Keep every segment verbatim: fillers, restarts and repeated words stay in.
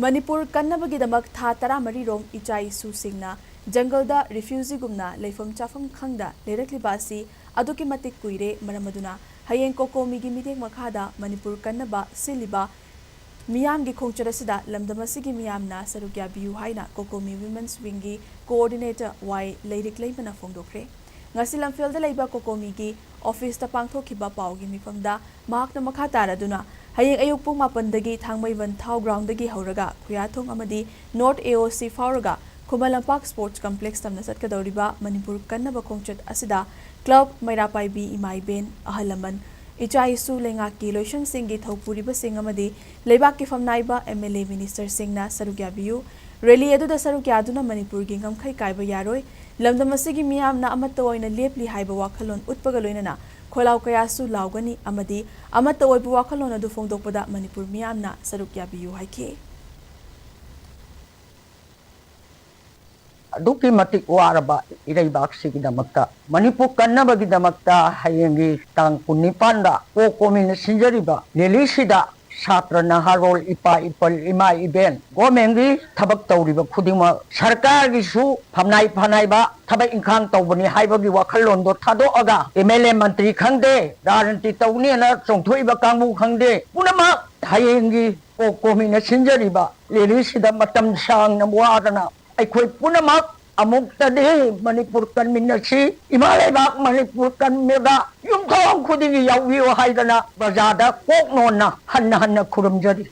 ꯃꯅꯤꯄꯨꯔ ꯀꯟꯅꯕꯒꯤꯗꯃꯛ ꯊꯥ ꯇꯔꯥꯃꯔꯤꯔꯣꯝ ꯏꯆꯥ ꯏꯁꯨꯁꯤꯡꯅ ꯖꯪꯒꯜꯗ ꯔꯤꯐ꯭ꯌꯨꯖꯤꯒꯨꯝꯅ ꯂꯩꯐꯝ ꯆꯥꯐꯝ ꯈꯪꯗ ꯂꯩꯔꯛꯂꯤꯕ ꯑꯁꯤ ꯑꯗꯨꯛꯀꯤ ꯃꯇꯤꯛ ꯀꯨꯏꯔꯦ꯫ ꯃꯔꯝ ꯑꯗꯨꯅ ꯍꯌꯦꯡ ꯀꯣꯀꯣꯃꯤꯒꯤ ꯃꯤꯠꯌꯦꯡ ꯃꯈꯥꯗ ꯃꯅꯤꯄꯨꯔ ꯀꯟꯅꯕ ꯁꯤꯜꯂꯤꯕ ꯃꯤꯌꯥꯝꯒꯤ ꯈꯣꯡꯆꯠ ꯑꯁꯤꯗ ꯂꯝꯗꯝ ꯑꯁꯤꯒꯤ ꯃꯤꯌꯥꯝꯅ ꯁꯔꯨꯛ ꯌꯥꯕꯤꯌꯨ ꯍꯥꯏꯅ ꯀꯣꯀꯣꯃꯤ ꯋꯤꯃꯦꯟꯁ ꯋꯤꯡꯒꯤ ꯀꯣꯑꯣꯔꯗꯤꯅꯦꯇꯔ ꯋꯥꯏ ꯂꯩꯔꯤꯛ ꯂꯩꯃꯅ ꯐꯣꯡꯗꯣꯛꯈ꯭ꯔꯦ꯫ ꯉꯁꯤ ꯂꯝꯐꯦꯜꯗ ꯂꯩꯕ ꯀꯣꯀꯣꯃꯤꯒꯤ ꯑꯣꯐꯤꯁꯇ ꯄꯥꯡꯊꯣꯛꯈꯤꯕ ꯄꯥꯎꯒꯤ ꯃꯤꯐꯝꯗ ꯃꯍꯥꯛꯅ ꯃꯈꯥ ꯇꯥꯔꯗꯨꯅ ꯍꯌꯦꯡ ꯑꯌꯨꯛ ꯄꯨꯡ ꯃꯥꯄꯟꯗꯒꯤ ꯊꯥꯡꯃꯩꯕꯟ ꯊꯥꯎ ꯒ꯭ꯔꯥꯎꯟꯗꯒꯤ ꯍꯧꯔꯒ ꯈꯨꯌꯥꯊꯣꯡ ꯑꯃꯗꯤ ꯅꯣꯔꯠ ꯑꯦ ꯑꯣ ꯁꯤ ꯐꯥꯎꯔꯒ ꯈꯨꯃꯟ ꯂꯝꯄꯥꯛ ꯁ꯭ꯄꯣꯔꯠꯁ ꯀꯝꯄ꯭ꯂꯦꯛꯁ ꯇꯝꯅ ꯆꯠꯀꯗꯧꯔꯤꯕ ꯃꯅꯤꯄꯨꯔ ꯀꯟꯅꯕ ꯈꯣꯡꯆꯠ ꯑꯁꯤꯗ ꯀ꯭ꯂꯕ, ꯃꯩꯔꯥ ꯄꯥꯏꯕꯤ, ꯏꯃꯥ ꯏꯕꯦꯟ, ꯑꯍꯜ ꯂꯃꯟ, ꯏꯆꯥ ꯏꯁꯨ, ꯂꯩꯉꯥꯛꯀꯤ ꯂꯣꯏꯁꯪꯁꯤꯡꯒꯤ ꯊꯧꯄꯨꯔꯤꯕꯁꯤꯡ ꯑꯃꯗꯤ ꯂꯩꯕꯥꯛꯀꯤ ꯐꯝꯅꯥꯏꯕ ꯑꯦꯝ ꯑꯦꯜ ꯑꯦ, ꯃꯤꯅꯤꯁꯇꯔꯁꯤꯡꯅ ꯁꯔꯨꯛ ꯌꯥꯕꯤꯌꯨ꯫ ꯔꯦꯂꯤ ꯑꯗꯨꯗ ꯁꯔꯨꯛ ꯌꯥꯗꯨꯅ ꯃꯅꯤꯄꯨꯔꯒꯤ ꯉꯝꯈꯩ ꯀꯥꯏꯕ ꯌꯥꯔꯣꯏ꯫ ꯂꯝꯗꯝ ꯑꯁꯤꯒꯤ ꯃꯤꯌꯥꯝꯅ ꯑꯃꯠꯇ ꯑꯣꯏꯅ ꯂꯦꯞꯂꯤ ꯍꯥꯏꯕ ꯋꯥꯈꯜꯂꯣꯟ ꯎꯠꯄꯒ ꯂꯣꯏꯅꯅ ꯈꯣꯜꯂꯥꯎ ꯀꯌꯥꯁꯨ ꯂꯥꯎꯒꯅꯤ ꯑꯃꯗꯤ ꯑꯃꯠꯇ ꯑꯣꯏꯕ ꯋꯥꯈꯜꯂꯣꯟ ꯑꯗꯨ ꯐꯣꯡꯗꯣꯛꯄꯗ ꯃꯅꯤꯄꯨꯔ ꯃꯤꯌꯥꯝꯅ ꯁꯔꯨꯛ ꯌꯥꯕꯤꯌꯨ ꯍꯥꯏꯈꯤ꯫ ꯑꯗꯨꯛꯀꯤ ꯃꯇꯤꯛ ꯋꯥꯔꯕ ꯏꯔꯩꯕꯥꯛꯁꯤꯒꯤꯗꯃꯛꯇ, ꯃꯅꯤꯄꯨꯔ ꯀꯟꯅꯕꯒꯤꯗꯃꯛꯇ ꯍꯌꯦꯡꯒꯤ ꯇꯥꯡ ꯀꯨꯟꯅꯤꯄꯥꯟꯗ ꯀꯣ ꯀꯣꯃꯤꯅ ꯁꯤꯟꯖꯔꯤꯕ ꯔꯦꯂꯤꯁꯤꯗ ꯁꯥꯇ꯭ꯔ, ꯅꯍꯥꯔꯣꯜ, ꯏꯄꯥ ꯏꯄꯜ, ꯏꯃꯥ ꯏꯕꯦꯟ, ꯒꯣꯔꯃꯦꯟꯒꯤ ꯊꯕꯛ ꯇꯧꯔꯤꯕ ꯈꯨꯗꯤꯡꯃꯛ, ꯁꯔꯀꯥꯔꯒꯤꯁꯨ ꯐꯝꯅꯥꯏ ꯐꯅꯥꯏꯕ ꯊꯕꯛ ꯏꯪꯈꯥꯡ ꯇꯧꯕꯅꯤ ꯍꯥꯏꯕꯒꯤ ꯋꯥꯈꯜꯂꯣꯟꯗꯣ ꯊꯥꯗꯣꯛꯑꯒ, ꯑꯦꯝ ꯑꯦꯜ ꯑꯦ, ꯃꯟꯇ꯭ꯔꯤ ꯈꯪꯗꯦ, ꯔꯥꯖꯅꯤꯇꯤ ꯇꯧꯅꯤꯅ ꯆꯣꯡꯊꯣꯛꯏꯕ ꯀꯥꯡꯕꯨ ꯈꯪꯗꯦ, ꯄꯨꯝꯅꯃꯛ ꯍꯌꯦꯡꯒꯤ ꯀꯣ ꯀꯣꯃꯤꯅ ꯁꯤꯟꯖꯔꯤꯕ ꯔꯦꯂꯤꯁꯤꯗ ꯃꯇꯝ ꯁꯥꯡꯅ ꯋꯥꯗꯅ ꯑꯩꯈꯣꯏ ꯄꯨꯝꯅꯃꯛ ꯑꯃꯨꯛꯇꯗꯤ ꯃꯅꯤꯄꯨꯔ ꯀꯟꯃꯤꯟꯅꯁꯤ, ꯏꯃꯥ ꯂꯩꯕꯥꯛ ꯃꯅꯤꯄꯨꯔ ꯀꯟꯕꯗ ꯌꯨꯝꯊꯣꯡ ꯈꯨꯗꯤꯡꯒꯤ ꯌꯥꯎꯕꯤꯌꯨ ꯍꯥꯏꯗꯅ ꯄ꯭ꯔꯖꯥꯗ ꯀꯣꯛ ꯅꯣꯟꯅ ꯍꯟꯅ ꯍꯟꯅ ꯈꯨꯔꯨꯝꯖꯔꯤ꯫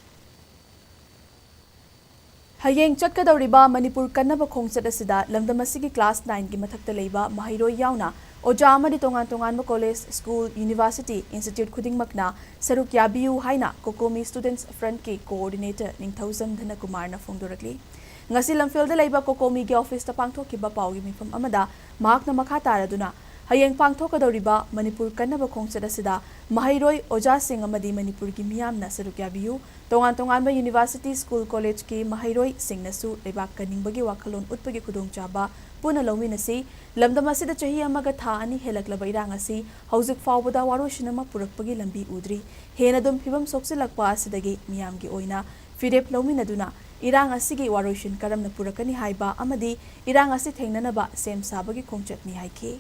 ꯍꯌꯦꯡ ꯆꯠꯀꯗꯧꯔꯤꯕ ꯃꯅꯤꯄꯨꯔ ꯀꯟꯅꯕ ꯈꯣꯡꯆꯠ ꯑꯁꯤꯗ ꯂꯝꯗꯝ ꯑꯁꯤꯒꯤ ꯀ꯭ꯂꯥꯁ ꯅꯥꯏꯟꯒꯤ ꯃꯊꯛꯇ ꯂꯩꯕ ꯃꯍꯩꯔꯣꯏ ꯌꯥꯎꯅ ꯑꯣꯖꯥ ꯑꯃꯗꯤ ꯇꯣꯉꯥꯟ ꯇꯣꯉꯥꯟꯕ ꯀꯣꯂꯦꯖ, ꯁ꯭ꯀꯨꯜ, ꯌꯨꯅꯤꯚꯔꯁꯤꯇꯤ, ꯏꯟꯁꯇꯤꯇ꯭ꯌꯨꯠ ꯈꯨꯗꯤꯡꯃꯛꯅ ꯁꯔꯨꯛ ꯌꯥꯕꯤꯌꯨ ꯍꯥꯏꯅ ꯀꯣꯀꯣꯃꯤ ꯁ꯭ꯇꯨꯗꯦꯟꯠꯁ ꯐ꯭ꯔꯟꯠꯀꯤ ꯀꯣꯑꯣꯔꯗꯤꯅꯦꯇꯔ ꯅꯤꯡꯊꯧꯖꯝ ꯙꯅꯀꯨꯃꯥꯔꯅ ꯐꯣꯡꯗꯣꯔꯛꯂꯤ꯫ ꯉꯁꯤ ꯂꯝꯐꯦꯜꯗ ꯂꯩꯕ ꯀꯣꯀꯣꯃꯤꯒꯤ ꯑꯣꯐꯤꯁꯇ ꯄꯥꯡꯊꯣꯛꯈꯤꯕ ꯄꯥꯎꯒꯤ ꯃꯤꯐꯝ ꯑꯃꯗ ꯃꯍꯥꯛꯅ ꯃꯈꯥ ꯇꯥꯔꯗꯨꯅ, ꯍꯌꯦꯡ ꯄꯥꯡꯊꯣꯛꯀꯗꯧꯔꯤꯕ ꯃꯅꯤꯄꯨꯔ ꯀꯟꯅꯕ ꯈꯣꯡꯆꯠ ꯑꯁꯤꯗ ꯃꯍꯩꯔꯣꯏ, ꯑꯣꯖꯥꯁꯤꯡ ꯑꯃꯗꯤ ꯃꯅꯤꯄꯨꯔꯒꯤ ꯃꯤꯌꯥꯝꯅ ꯁꯔꯨꯛ ꯌꯥꯕꯤꯌꯨ, ꯇꯣꯉꯥꯟ ꯇꯣꯉꯥꯟꯕ ꯌꯨꯅꯤꯚꯔꯁꯤꯇꯤ, ꯁ꯭ꯀꯨꯜ, ꯀꯣꯂꯦꯖꯀꯤ ꯃꯍꯩꯔꯣꯏꯁꯤꯡꯅꯁꯨ ꯂꯩꯕꯥꯛ ꯀꯟꯅꯤꯡꯕꯒꯤ ꯋꯥꯈꯜꯂꯣꯟ ꯎꯠꯄꯒꯤ ꯈꯨꯗꯣꯡꯆꯥꯕ ꯄꯨꯟꯅ ꯂꯧꯃꯤꯟꯅꯁꯤ꯫ ꯂꯝꯗꯝ ꯑꯁꯤꯗ ꯆꯍꯤ ꯑꯃꯒ ꯊꯥ ꯑꯅꯤ ꯍꯦꯜꯂꯛꯂꯕ ꯏꯔꯥꯡ ꯑꯁꯤ ꯍꯧꯖꯤꯛ ꯐꯥꯎꯕꯗ ꯋꯥꯔꯣꯏꯁꯤꯟ ꯑꯃ ꯄꯨꯔꯛꯄꯒꯤ ꯂꯝꯕꯤ ꯎꯗ꯭ꯔꯤ꯫ ꯍꯦꯟꯅ ꯑꯗꯨꯝ ꯐꯤꯕꯝ ꯁꯣꯛꯆꯤꯜꯂꯛꯄ ꯑꯁꯤꯗꯒꯤ ꯃꯤꯌꯥꯝꯒꯤ ꯑꯣꯏꯅ ꯐꯤꯔꯦꯞ ꯂꯧꯃꯤꯟꯅꯗꯨꯅ ꯏꯔꯥꯡ ꯑꯁꯤꯒꯤ ꯋꯥꯔꯣꯏꯁꯤꯟ ꯀꯔꯝꯅ ꯄꯨꯔꯛꯀꯅꯤ ꯍꯥꯏꯕ ꯑꯃꯗꯤ ꯏꯔꯥꯡ ꯑꯁꯤ ꯊꯦꯡꯅꯅꯕ ꯁꯦꯝ ꯁꯥꯕꯒꯤ ꯈꯣꯡꯆꯠꯅꯤ ꯍꯥꯏꯈꯤ꯫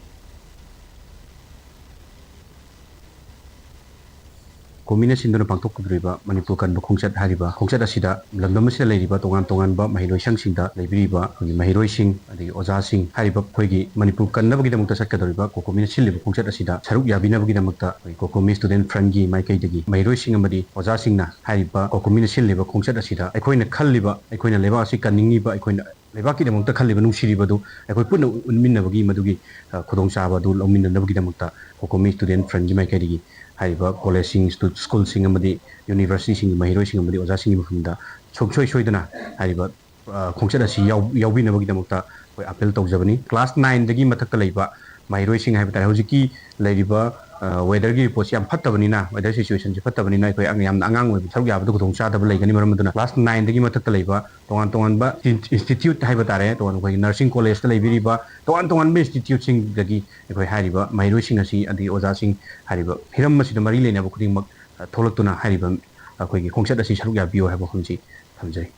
ꯀꯣꯃꯤꯅ ꯁꯤꯟꯗꯨꯅ ꯄꯥꯡꯊꯣꯛꯀꯗꯧꯔꯤꯕ ꯃꯅꯤꯄꯨꯔ ꯀꯟꯕ ꯈꯣꯡꯆꯠ ꯍꯥꯏꯔꯤꯕ ꯈꯣꯡꯆꯠ ꯑꯁꯤꯗ ꯂꯝꯗꯝ ꯑꯁꯤꯗ ꯂꯩꯔꯤꯕ ꯇꯣꯉꯥꯟ ꯇꯣꯉꯥꯟꯕ ꯃꯍꯩꯂꯣꯏꯁꯪꯁꯤꯡꯗ ꯂꯩꯕꯤꯔꯤꯕ ꯑꯩꯈꯣꯏꯒꯤ ꯃꯍꯩꯔꯣꯏꯁꯤꯡ, ꯑꯗꯒꯤ ꯑꯣꯖꯥꯁꯤꯡ, ꯍꯥꯏꯔꯤꯕ ꯑꯩꯈꯣꯏꯒꯤ ꯃꯅꯤꯄꯨꯔ ꯀꯟꯅꯕꯒꯤꯗꯃꯛꯇ ꯆꯠꯀꯗꯧꯔꯤꯕ ꯀꯣꯀꯣꯃꯤꯅ ꯁꯤꯜꯂꯤꯕ ꯈꯣꯡꯆꯠ ꯑꯁꯤꯗ ꯁꯔꯨꯛ ꯌꯥꯕꯤꯅꯕꯒꯤꯗꯃꯛꯇ ꯑꯩꯈꯣꯏ ꯀꯣꯀꯣꯃꯤ ꯁ꯭ꯇꯨꯗꯦꯟꯠ ꯐ꯭ꯔꯟꯠꯀꯤ ꯃꯥꯏꯀꯩꯗꯒꯤ ꯃꯍꯩꯔꯣꯏꯁꯤꯡ ꯑꯃꯗꯤ ꯑꯣꯖꯥꯁꯤꯡꯅ ꯍꯥꯏꯔꯤꯕ ꯀꯣꯀꯣꯃꯤꯅ ꯁꯤꯜꯂꯤꯕ ꯈꯣꯡꯆꯠ ꯑꯁꯤꯗ ꯑꯩꯈꯣꯏꯅ ꯈꯜꯂꯤꯕ, ꯑꯩꯈꯣꯏꯅ ꯂꯩꯕꯥꯛ ꯑꯁꯤ ꯀꯟꯅꯤꯡꯉꯤꯕ, ꯑꯩꯈꯣꯏꯅ ꯂꯩꯕꯥꯛꯀꯤꯗꯃꯛꯇ ꯈꯜꯂꯤꯕ ꯅꯨꯡꯁꯤꯔꯤꯕꯗꯨ ꯑꯩꯈꯣꯏ ꯄꯨꯟꯅ ꯎꯠꯃꯤꯟꯅꯕꯒꯤ ꯃꯗꯨꯒꯤ, ꯑ, ꯈꯨꯗꯣꯡꯆꯥꯕ ꯑꯗꯨ ꯂꯧꯃꯤꯟꯅꯅꯕꯒꯤꯗꯃꯛꯇ ꯀꯣꯀꯣꯃꯤ ꯁ꯭ꯇꯨꯗꯦꯟꯠ ꯐ꯭ꯔꯟꯠꯀꯤ ꯃꯥꯏꯀꯩꯗꯒꯤ ꯍꯥꯏꯔꯤꯕ ꯀꯣꯂꯦꯖꯁꯤꯡ, ꯁ꯭ꯇꯨ-, ꯁ꯭ꯀꯨꯜꯁꯤꯡ ꯑꯃꯗꯤ ꯌꯨꯅꯤꯚꯔꯁꯤꯇꯤꯁꯤꯡꯒꯤ ꯃꯍꯩꯔꯣꯏꯁꯤꯡ ꯑꯃꯗꯤ ꯑꯣꯖꯥꯁꯤꯡꯒꯤ ꯃꯐꯝꯗ ꯁꯨꯡꯁꯣꯏ ꯁꯣꯏꯗꯅ ꯍꯥꯏꯔꯤꯕ, ꯑ, ꯈꯣꯡꯆꯠ ꯑꯁꯤ ꯌꯥꯎ-, ꯌꯥꯎꯕꯤꯅꯕꯒꯤꯗꯃꯛꯇ ꯑꯩꯈꯣꯏ ꯑꯥꯄꯤꯜ ꯇꯧꯖꯕꯅꯤ꯫ ꯀ꯭ꯂꯥꯁ ꯅꯥꯏꯟꯗꯒꯤ ꯃꯊꯛꯇ ꯂꯩꯕ ꯃꯍꯩꯔꯣꯏꯁꯤꯡ ꯍꯥꯏꯕ ꯇꯥꯔꯦ, ꯍꯧꯖꯤꯛꯀꯤ ꯂꯩꯔꯤꯕ, ꯑ, ꯋꯦꯗꯔꯒꯤ ꯔꯤꯄꯣꯔꯠꯁꯤ ꯌꯥꯝ ꯐꯠꯇꯕꯅꯤꯅ, ꯋꯦꯗꯔ ꯁꯤꯆꯨꯋꯦꯁꯟꯁꯤ ꯐꯠꯇꯕꯅꯤꯅ ꯑꯩꯈꯣꯏ ꯑꯉ-, ꯌꯥꯝꯅ ꯑꯉꯥꯡ ꯑꯣꯏꯕ ꯁꯔꯨꯛ ꯌꯥꯕꯗ ꯈꯨꯗꯣꯡꯆꯥꯗꯕ ꯂꯩꯒꯅꯤ꯫ ꯃꯔꯝ ꯑꯗꯨꯅ ꯀ꯭ꯂꯥꯁ ꯅꯥꯏꯟꯗꯒꯤ ꯃꯊꯛꯇ ꯂꯩꯕ ꯇꯣꯉꯥꯟ ꯇꯣꯉꯥꯟꯕ ꯏꯟ-, ꯏꯟꯁꯇꯤꯇ꯭ꯌꯨꯠ ꯍꯥꯏꯕ ꯇꯥꯔꯦ, ꯇꯣꯉꯥꯟ ꯑꯩꯈꯣꯏꯒꯤ ꯅꯔꯁꯤꯡ ꯀꯣꯂꯦꯖꯇ ꯂꯩꯕꯤꯔꯤꯕ ꯇꯣꯉꯥꯟ ꯇꯣꯉꯥꯟꯕ ꯏꯟꯁꯇꯤꯇ꯭ꯌꯨꯠꯁꯤꯡꯗꯒꯤ ꯑꯩꯈꯣꯏ ꯍꯥꯏꯔꯤꯕ ꯃꯍꯩꯔꯣꯏꯁꯤꯡ ꯑꯁꯤ ꯑꯗꯒꯤ ꯑꯣꯖꯥꯁꯤꯡ ꯍꯥꯏꯔꯤꯕ ꯍꯤꯔꯝ ꯑꯁꯤꯗ ꯃꯔꯤ ꯂꯩꯅꯕ ꯈꯨꯗꯤꯡꯃꯛ, ꯑ, ꯊꯣꯛꯂꯛꯇꯨꯅ ꯍꯥꯏꯔꯤꯕ ꯑꯩꯈꯣꯏꯒꯤ ꯈꯣꯡꯆꯠ ꯑꯁꯤ ꯁꯔꯨꯛ ꯌꯥꯕꯤꯌꯨ ꯍꯥꯏꯕ ꯋꯥꯐꯝꯁꯤ ꯊꯝꯖꯔꯤ꯫